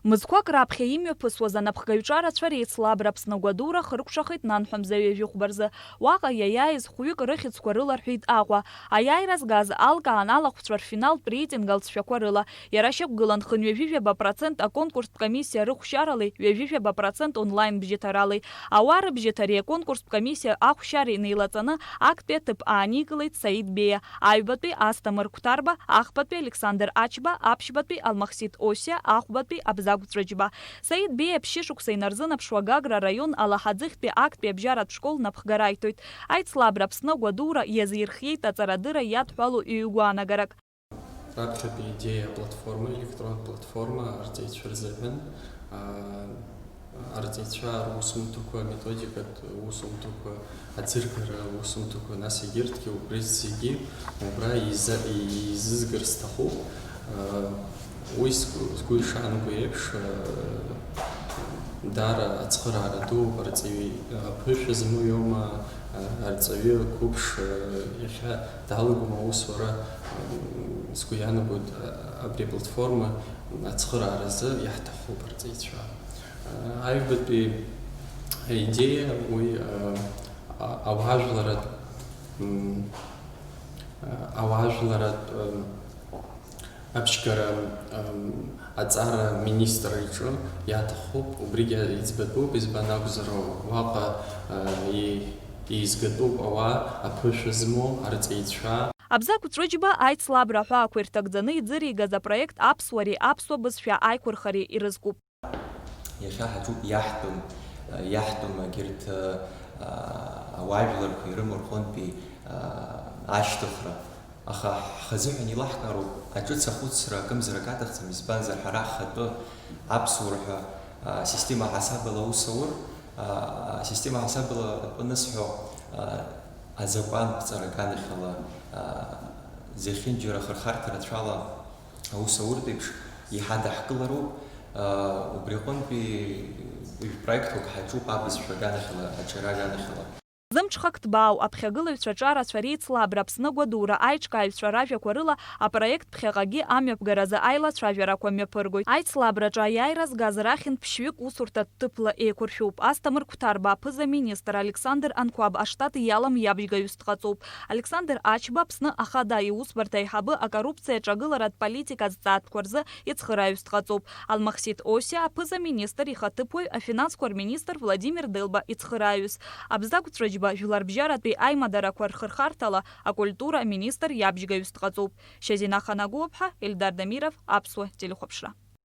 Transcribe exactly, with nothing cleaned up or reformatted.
Мызқәак раԥхьа имҩаԥысуаз анапхгаҩ ҿарацәа реицлабра Аԥсны агәадура хыркәшахеит нанҳәа мза ҩажәихәба рзы. Уаҟа иаиааиз хәҩык рыхьӡқәа рыларҳәеит Аҟәа. Аиааира згаз алкаан алахәцәа рфиналтә реитинг алҵшәақәа рыла. Иара шьақәгылан хынҩажәижәаба процент аконкурстә комиссиа рыхәшьаралеи ҩажәижәаба процент онлайн бжьыҭаралеи. Ауаа рыбжьыҭареи аконкурстә комиссиа ахәшьареи неилаҵаны актәи аҭыԥ ааникылеит Саид Беиа, аҩбатәи Асҭамыр Қәҭарба, ахԥатәи Александр Ачба, аԥшьбатәи Алмахсиҭ Осиа, ахәбатәи Абзагә Ҵәыџьба. Саид Беиа ԥшьышықәса инарзынаԥшуа Гагра араион Алаҳаӡыхьтәи актәи абжьаратә школ напхгара аиҭоит. Аицлабра Аԥсны агәадура иазирхиеит аҵарадырра иадҳәалоу ҩ-гәаанагарак. Раԥхьатәи идеиа аплатформа, електронтә платформа арҵаҩцәа рзыҳәан, аа, арҵаҩцәа русумҭақәа, аметодикатә усумҭақәа, аӡыргара усумҭақәа, нас егьырҭгьы убри зегьы убра еиза-, еизызгар сҭахуп. Уи сгәы, сгәы ишаанагоу еиԥш, даара ацхыраара дууп, арҵаҩы аԥышәа змоу иоума, арҵаҩы қәыԥш иахьа далагома аусура, сгәы иаанагоит, абри аплатформа ацхырааразы иаҳҭахуп арҵаҩцәа. Аҩбатәи аидеиа уи, а, ауаажәларатә, м, а, ауаажәларатә, м, абжьгара, м, аҵара министр иҿы иаҭахуп, убригьы иӡбатәуп, избан акәзар, уаҟа, а, и-, еизгатәуп ауаа аԥышәа змоу, арҵаҩцәа. Абзагә Ҵәыџьба аицлабра аҳәаақәа ирҭагӡаны иӡыригаз апроект аԥсуареи аԥсуа бызшәа аиқәырхареи ирызкуп. Иахьа ҳаҿуп иаҳтәым, иаҳтәым егьырҭ, а, ауаажәларқәа ирымоу рҟынтәи, а, ашьҭыхра. Аха ҳхазыҳәан илаҳкаароуп, аҿыц ахәыцра акымзарак аҭахӡам, избанзар ҳара ҳхатәы аԥсуара ҳәа, а, система ҳасабала аус аур, а, система ҳасабала атәы анысҳәо, а, азакәанԥҵара аганахьала, а, зехьынџьара ахырхарҭа рацәала аус ауртә еиԥш иҳадаҳкылароуп, аа, убри аҟынтәи ҩ-проектқәак ҳаҿуп абызшәа аганахьала, аҿиара аганахьала. Зымҽхак ҭбаау аԥхьагылаҩцәа ҿарацәа реицлабра Аԥсны агәадура аиҿкааҩцәа ражәақәа рыла апроект ԥхьаҟагьы амҩаԥгаразы аилацәажәарақәа мҩаԥыргоит. Аицлабраҿы аиааира згаз рахьынтә ԥшьҩык усурҭатә ҭыԥла еиқәыршәуп. Асҭамыр Қәҭарба аԥыза-министр Александр Анқәаб аштат иалам иабжьгаҩыс дҟаҵоуп. Александр Ачба Аԥсны Ахада иусбарҭа аиҳабы акоррупциа аҿагыларатә политика азҵаатәқәа рзы ицхырааҩыс дҟаҵоуп. Алмахсиҭ Осиа аԥыза-министр ихаҭыԥуаҩ афинансқәа рминистр Владимир Делба ицхырааҩыс. Абзагә Ҵәыџьба жәларбжьаратәи аимадарақәа рхырхарҭала акультура аминистр иабжьгаҩыс дҟаҵоуп. Шьазина Ханагәыаԥҳа, Ельдар Дамиров, Аԥсуа телехәаԥшра.